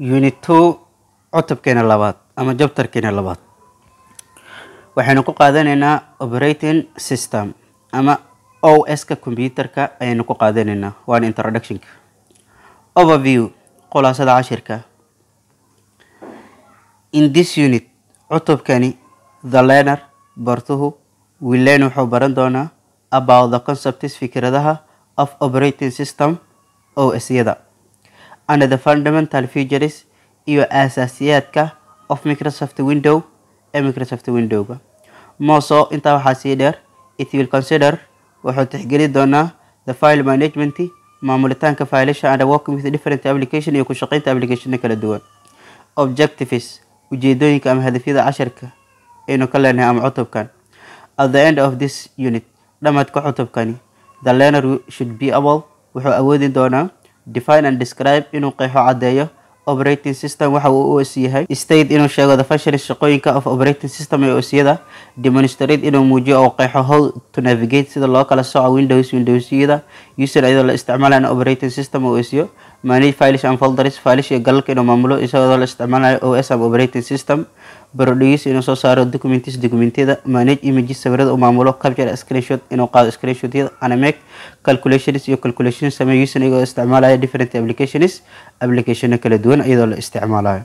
Unit 2, cutubkeena labaad ama chapterkeena labaad, waxaynu ku qaadanaynaa operating system ama OS-ka computerka ayaynu ku qaadanaynaa, waana introductionka. Overview, khulaasada cashirka. In this unit, cutubkani, the learner, bartuhu, will learn, wuxuu baran doonaa, about the concepts, fikradaha, of operating system, OS-yada, and the fundamental features, iyo aasaasiyaadka, of Microsoft Window, ee Microsoft Windowga. Moso intaa waxaa sii dheer, it will consider, wuxuu tixgeli doonaa, the file management, maamulitaanka faylasha, and working with different application, iyo ku shaqeynta applicationa kala duwan. Objectives, ujeedooyinka ama hadafyada casharka aynu ka leenahay ama cutubkan. At the end of this unit, dhamaadka cutubkani, the learner should be able, wuxuu awoodi doonaa, define and describe, inuu qeexo, caddeeyo, operating system, waxa uu OS yahay; state, inuu sheego, the functions, shaqooyinka, of operating system, ee OS-yada; demonstrate, inuu muujiyo oo qeexo, how to navigate, sida loo kala soco, windows, windowsyada, using, iyadoo la isticmaalayo, operating system, OS-yo; manage files and folders, files iyo galalka inuu maamulo isagoo la isticmaalayo OS ama operating system; produce, inuu soo saaro, documents, documentyada; manage images, sawirada uu maamulo; capture screenshot, inuu qaado screenshotyada; and make calculations, iyo calculations sameeyo, using, iyagoo isticmaalaya, different applications, applicationo kala duwan iyadoo la isticmaalayo.